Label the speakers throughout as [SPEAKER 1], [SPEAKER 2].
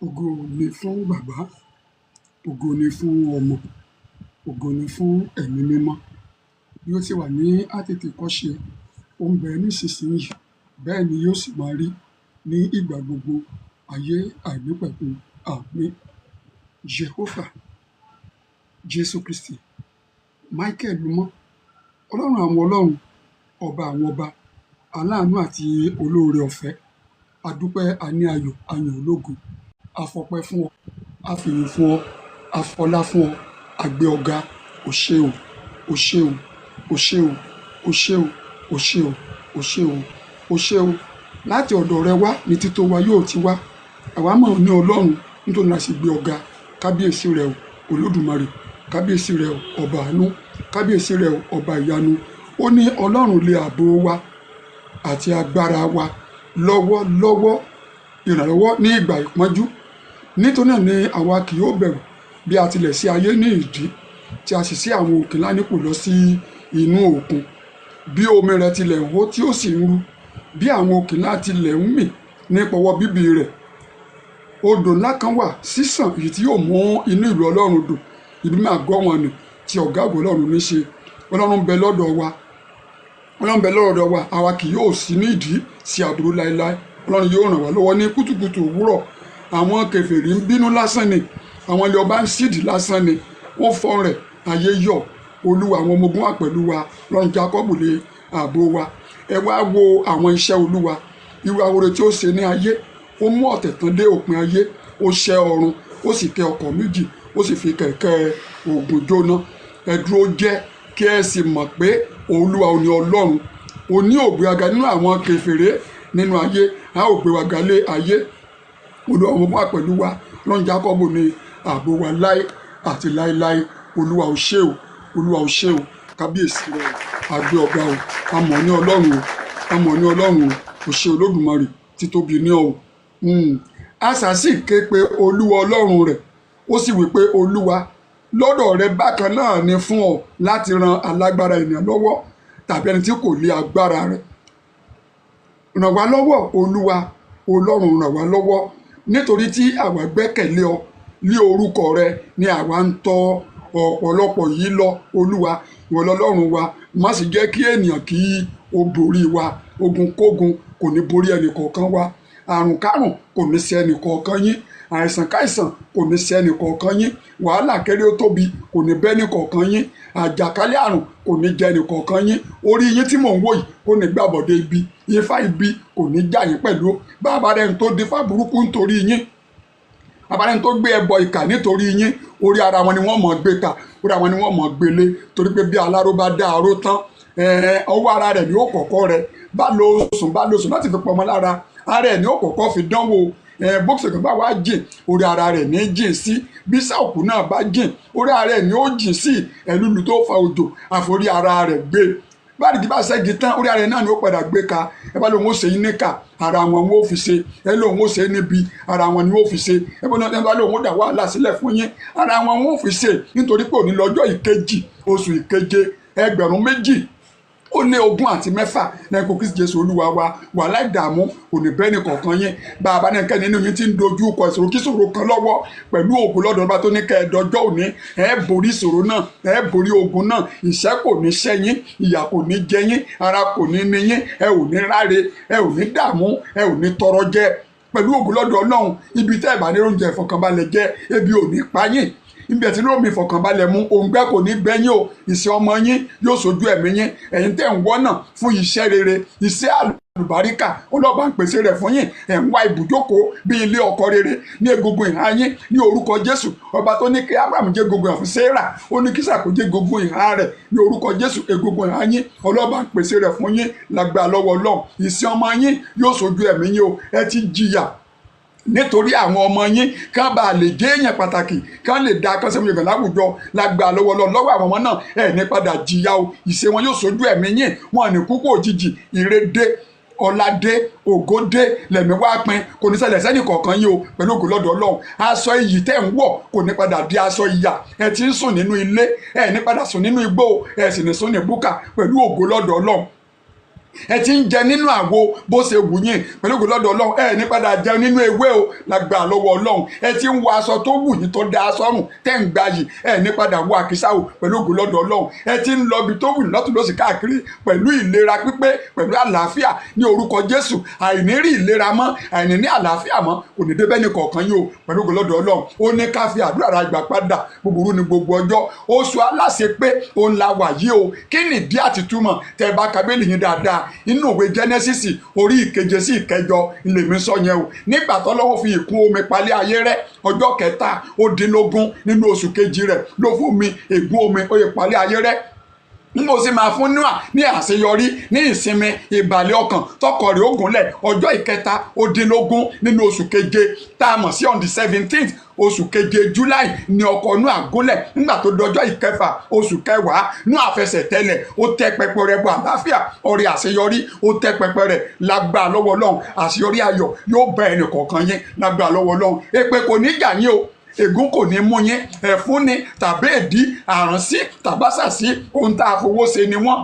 [SPEAKER 1] Ògo ni fún Bàbá, ògo ni fún Ọmọ, ògo ni fún Ẹ̀mí Mímọ́. Bí ó ti wà ní àtètèkọ́ṣe, ó ń bẹ nísinsìnyí, bẹ́ẹ̀ ni yóò sì máa rí ní ìgbà gbogbo ayé àìnípẹ̀kun. Àmín. Jehovah, Jésù Kristi, Michael mímọ́, Ọlọ́run àwọn ọlọ́run, ọba àwọn ọba, aláàánú àti olóore ọ̀fẹ́. A dúpẹ́, a ní ayọ̀, a yìn ọ́ lógo. A fọpẹ́ fún ọ, a fìyìn fún ọ, a fọlá fún ọ, a gbé ọ ga. O ṣé o, o ṣé o, o ṣé o, o ṣé o, o ṣé o, o ṣé o, o ṣé o. Láti ọ̀dọ̀ rẹ wá ní tító wa yóò ti wá. Àwa mọ̀ ọ́ ní Ọlọ́run, nítorí la sì gbé ọ ga. Kábíyèsí rẹ o, Olódùmarè. Kábíyèsí rẹ o, ọba àánú. Kábíyèsí rẹ o, ọba ìyanu. Ó ní Ọlọ́run lé ààbò wa àti agbára wa lọ́wọ́lọ́wọ́, ìrànlọ́wọ́ ní ìgbà ìpọ́njú. Nítorí náà ni àwa kì yóò bẹ̀rù bí a tilẹ̀ sí ayé ní ìdí, tí a sì sí àwọn òkè ńlá nípò lọ sí inú òkun. Bí omi rẹ̀ tilẹ̀ ń hó tí ó sì ń ru, bí àwọn òkè ńlá tilẹ̀ ń mì nípa ọwọ́ bíbì rẹ̀. Odò ńlá kan wà sísàn èyí tí yóò mú inú ìlú Ọlọ́run dùn, ibi mímọ́ àgọ́ wọn nì tí ọ̀gá ògo Ọlọ́run ní ṣe. Ọlọ́run ń bẹ lọ́dọ̀ wa. Ọlọ́run ń bẹ lọ́dọ̀ wa, àwa kì yóò sí ní ìdí sí aburú láéláé. Ọlọ́run yóò ràn wá lọ́wọ́ ní kùtùkùtù òwúrọ̀. Àwọn kèfèrí ń bínú lásán ni, àwọn ilé ọba ń ṣídìí lásán ni. Wọ́n fọ́n rẹ̀, ayé yọ̀. Olúwa àwọn ọmọ ogun wà pẹ̀lú wa. Ọlọ́run Jákọ́bù lé ààbò wa. Ẹ wá wo àwọn iṣẹ́ Olúwa. Irú ahoro tí ó ṣe ní ayé. Ó mú ọ̀tẹ̀ tán dé òpin ayé. Ó ṣẹ́ ọ̀run, ó sì tẹ ọkọ̀ méjì, ó sì fi kẹ̀kẹ́ ogun jóná. Ẹ dúró jẹ́ kí ẹ sì mọ̀ pé Olúwa ò ní Ọlọ́run. Ó ní ògbéraga nínú àwọn kèfèrí nínú ayé. A ó gbé wa ga lé ayé. Olúwa ọmọ ogun wà pẹ̀lú wa. Ọlọ́run Jákọ́bù ní ààbò wa láé àti láéláé. Olúwa ò ṣe o, Olúwa ò ṣe o. Kábíyèsí rẹ o, a gbé ọ ga o. A mọ̀ ní Ọlọ́run o, a mọ̀ ní Ọlọ́run o. O ṣé Olódùmarè, títóbi ní ọ o. Ásà sì ké pe Olúwa Ọlọ́run rẹ̀, ó sì wí pé, Olúwa, lọ́dọ̀ rẹ bákan náà ni fún ọ láti ran alágbára ènìyàn lọ́wọ́ tàbí ẹni tí kò lé agbára rẹ̀. Ràn wá lọ́wọ́, Olúwa, Ọlọ́run ràn wá lọ́wọ́, nítorí tí àwa gbẹ́kẹ̀lé ọ, lé orúkọ rẹ ni àwa ń tọ ọ̀pọ̀lọpọ̀ yìí lọ. Olúwa, ìwọ lọlọ́run wa, má sì jẹ́ kí ènìyàn kí ó borí wa. Ogunkógun kò ní borí ẹnì kọ̀ọ̀kan wa. Àrùnkárùn kò ní ṣe ẹnì kọ̀ọ̀kan yín. Àìsàn káìsàn kò ní ṣe ẹnì kọ̀ọ̀kan yín. Wàhálà kéré ó tóbi kò ní bẹ́ ẹnì kọ̀ọ̀kan yín. Àjàkálẹ̀ àrùn kò ní jẹ ẹnì kọ̀ọ̀kan yín. Orí yín tí mò ń wò yìí kò ní gbàbọ̀dé ibi. Ifá ibi kò ní jà yín pẹ̀lú. Bàbá rẹ̀ ń tó dífá burúkú nítorí yín. Bàbá rẹ̀ ń tó gbé ẹbọ ìkà nítorí yín. Orí ara wọn ni wọ́n mọ̀ gbé ka. Orí ara wọn ni wọ́n mọ̀ gbélé. Torí pé bí aláró bá dá aró tán, ọwọ́ ara rẹ̀ ni ó kọ́kọ́ rẹ̀. Bá lo sùn, bá lo sùn láti fi pọnmọ lára. Ara ẹ̀ ni ó kọ́kọ́ fi dánwò. Bókùsẹ̀ kan bá wá jìn, orí ara rẹ̀ ní jìn sí. Bí sáòkù náà bá jìn, orí ara ẹ̀ ni ó jìn sí. Ẹ̀lúlu tó fa òjò, àforí ara rẹ̀ gbé. Báàdì bá ṣẹ́gi tán, orí ara ẹ̀ náà ni ó padà gbé ka. Ẹ bá lóun ó ṣe yín níkà, ara wọn ó fi ṣe. Ẹ lóun ó ṣe níbi, ara wọn ni ó fi ṣe. Ẹ bá lóun ó dà wàhálà sílẹ̀ fún yín, ara wọn ó fi ṣe. Nítorí pé òní lọ́jọ́ ìkejì, oṣù ìkeje, 2026 lẹ́yìn kó Kristi Jésù Olúwa wa. Wàhálà ìdààmú kò ní bẹ́ẹ̀ ní kọ̀ọ̀kan yín. Bàbá náà kẹ́ni nínú yín tí ń dojú kọ ìṣòro kí ìṣòro kan lọ́wọ́ pẹ̀lú ògo lọ́dọ̀ ọba tó ní kẹ́ ẹ dọjọ́ òní. Ẹ borí ìṣòro náà, ẹ borí ogun náà. Ìṣẹ́ kò ní ṣẹ́ yín, ìyà kò ní jẹ yín, ara kò ní ní yín, ẹ ò ní ráre, ẹ ò ní dààmú, ẹ ò ní tọrọ jẹ. Pẹ̀lú ògo lọ́dọ̀ Ọlọ́run, ibi tẹ́ ẹ bá ní oúnjẹ ìfọ̀kànbalẹ̀ jẹ, ebi ò ní pa yín. Ibi ẹ̀ tí lómi ìfọ̀kànbalẹ̀ mu, òǹgbẹ kò ní gbẹ yín o. Ìṣe ọmọ yín yóò sojú ẹ̀mí yín. Ẹ̀yin tẹ́ ń wọ́nà fún iṣẹ́ rere, iṣẹ́ àlùbáríkà, Ọlọ́ba ń pèsè rẹ̀ fún yín. Ẹ̀ ń wá ibùjókòó bí ilé ọkọ rere ní egungun ìhà yín ní orúkọ Jésù. Ọba tó ní kí Abraham jẹ́ egungun ìhà fún Sarah, ó ní kí Ísákù jẹ́ egungun ìhà rẹ̀ ní orúkọ Jésù. Egungun ìhà yín, Ọlọ́ba ń pèsè rẹ̀ fún yín lágbára lọ́wọ́ Ọlọ́run. Ìṣe ọmọ yín yóò sojú ẹ̀mí yín o. Ẹ ti jìyà nítorí àwọn ọmọ yín kán bá lè jẹ́ èèyàn pàtàkì, kán lè da kán sẹ́mu ìgbà láwùjọ lágbà lọ́wọ́ lọ lọ́wọ́ àwọn ọmọ náà. Ẹ̀ ní padà jìyà o. Ìṣe wọn yóò sojú ẹ̀mí yín. Wọn ní kúkú òjijì. Ire dé, ọlá dé, ògo dé, lẹ̀mí wá pin. Kò ní ṣẹlẹ̀ sẹ́nì kọ̀ọ̀kan yín o pẹ̀lú ògo lọ́dọ̀ Ọlọ́run. Aṣọ iyì tẹ́ ń wọ̀ kò ní padà di aṣọ ìyà. Ẹ ti ń sùn nínú ilé, ẹ ní padà sùn nínú igbó, ẹ sì ní sùn ní búkà pẹ̀lú ògo lọ́dọ̀ Ọlọ́run.
[SPEAKER 2] Ẹ ti ń jẹ nínú àwo bó ṣe wù yín. Pẹ̀lú ògo lọ́dọ̀ Ọlọ́run, ẹ ní padà jẹun nínú ewé o, lágbà lọ́wọ́ Ọlọ́run. Ẹ ti ń wọ aṣọ tó wù yín, tó da sọ́rùn tẹ́ ń gba yìí, ẹ ní padà wọ àkísà o, pẹ̀lú ògo lọ́dọ̀ Ọlọ́run. Ẹ ti ń lọ ibi tó wù yín lọ́tún lọ́sì káàkiri pẹ̀lú ìlera pípé, pẹ̀lú àlàáfíà ní orúkọ Jésù. Àìní rí ìlera mọ́, àìní ní àlàáfíà mọ́ kò ní débẹ́ ní kọ̀ọ̀kan yìí o, pẹ̀lú ògo lọ́dọ̀ Ọlọ́run. Ó ní ká fi àdúrà ra ìgbà padà búburú ní gbogbo ọjọ́. Oṣù aláṣepé òun la wà yìí o. Kí nìdí àtìtúmọ̀? Tẹ́ bá kábẹ́lì yín dáadáa, inú ìwé Genesis orí ìkeje sí ìkẹjọ lèmi sọ yẹn o. Nígbà tọ́lọ́wọ́ fi ìkún omi palẹ̀ ayé rẹ̀, ọjọ́ kẹta ó dín lógún nínú oṣù kejì rẹ̀ ló fún mi ègún omi ó yẹ palẹ̀ ayé rẹ̀. N mo sì máa fún Noah ní àṣeyọrí, ní ìsinmi, ìbàlẹ̀ ọkàn, tọkọ rẹ̀ ó gúnlẹ̀. Ọjọ́ ìkẹta ó dín lógún nínú oṣù keje, tá a mọ̀ sí on the 17th oṣù keje, July, ní ọkọ̀ Noah gúnlẹ̀. Nígbà tó dọjọ́ ìkẹfà oṣù kẹwàá, Noah fẹsẹ̀ tẹlẹ̀, ó tẹ́ pẹpẹ rẹ̀ bọ àlàáfíà, ọrẹ àṣeyọrí, ó tẹ́ pẹpẹ rẹ̀. Lágbà lọ́wọ́ Ọlọ́run, àṣeyọrí ayọ̀ yóò bá ẹnì kọ̀ọ̀kan yín, lágbà lọ́wọ́ Ọlọ́run. Èpè kò ní jà yín o, ègún kò ní mú yín. Ẹ̀fún ni tàbí èdí àránsí tàbásàsí, ohun tá a fowó ṣe ni wọ́n.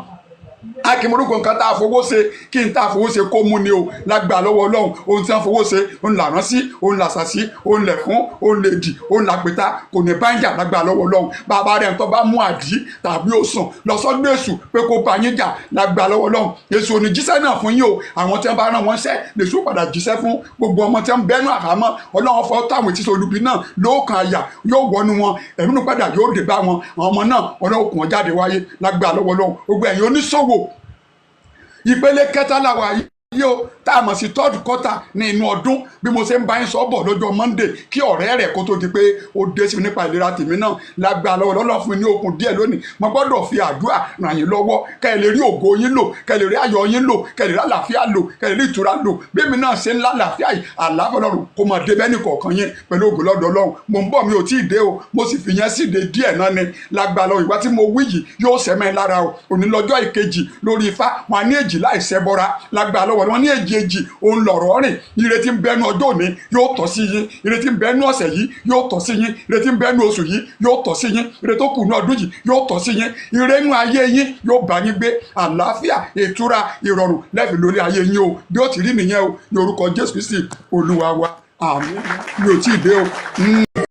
[SPEAKER 2] Akimorúkọ nǹkan tá a fowó ṣe, kí n tá a fowó ṣe kó mú ni o, lágbà lọ́wọ́ Ọlọ́run. Ohun tí wọ́n fowó ṣe, òun làrán sí, òun làṣàṣí, òun lẹ̀fún, òun lèdì, òun làpẹta, kò ní bá ń jà, lágbà lọ́wọ́ Ọlọ́run. Bàbá rẹ̀ tó bá mú àdí tàbí òsùn lọ́sọ́dún èṣù pé kó bá yín jà, lágbà lọ́wọ́ Ọlọ́run, èṣù ò ní jíṣẹ́ náà fún yín o. Àwọn tí wọ́n bá rán wọn ṣẹ́ lèṣù padà jíṣẹ́ fún. Gbogbo ọmọ tí wọ́n bẹ́nu àhámọ́, Ọlọ́run fọ́ táwọn ètí olùbí náà lóòkàn àyà yóò wọnú wọn, ẹ̀mí nù padà yóò dé bá wọn. Àwọn ọmọ náà, Ọlọ́run kùn wọn jáde wáyé, lágbà lọ́wọ́ Ọlọ́run. Gbogbo ẹ̀yin oníṣòwò, ìpele kẹta la wà yìí o, tá a mọ̀ sí third quarter ní inú ọdún. Bí mo ṣe ń bá yín sọ bọ̀ lọ́jọ́ Monday, kí ọ̀rẹ́ rẹ̀ kó tó di pé ó dé sí mi nípa ìlera tèmi náà, lágbára lọ́wọ́ lọ́lọ́ fún mi ní okun díẹ̀ lónìí. Mo gbọ́dọ̀ fi àdúrà ràn yín lọ́wọ́ kẹ́ ẹ lè rí ògo yín lò, kẹ́ ẹ lè rí ayọ̀ yín lò, kẹ́ ẹ lè rí àlàáfíà lò, kẹ́ ẹ lè rí ìtura lò. Bí èmi náà ṣe ń lálàáfíà yìí, àlàáfíà Ọlọ́run kó máa dé bẹ́ẹ̀ ní kọ̀ọ̀kan yín pẹ̀lú ògo lọ́dọ̀ Ọlọ́run. Mo ń bọ̀, mi ò tí ì dé o, mo sì fi yẹn síde díẹ̀ náà ni. Lágbára lọ́wọ́, ìwà tí mo wí yìí yóò sẹ́mẹ́ lára o. Òní lọ́jọ́ ìkejì lórí Ifá, wọn ní èjì láì ṣẹbọra. Lágbára lọ́wọ́, wọn ní èjì èjì òun lọ̀rọ̀ rìn. Ire tí ń bẹnu ọjọ́ òní yóò tọ́ sí yín, ire tí ń bẹnu ọ̀sẹ̀ yìí yóò tọ́ sí yín, ire tí ń bẹnu oṣù yìí yóò tọ́ sí yín, ire tó kù ní ọdún yìí yóò tọ́ sí yín, ire inú ayé yín yóò bá yín gbé. Àlàáfíà, ìtura, ìrọ̀rùn lẹ́fì lórí ayé yín o. Bí ó ti rí nìyẹn o, ní orúkọ Jésù Kristi Olúwa wa, àmín. Mi ò tí ì dé o.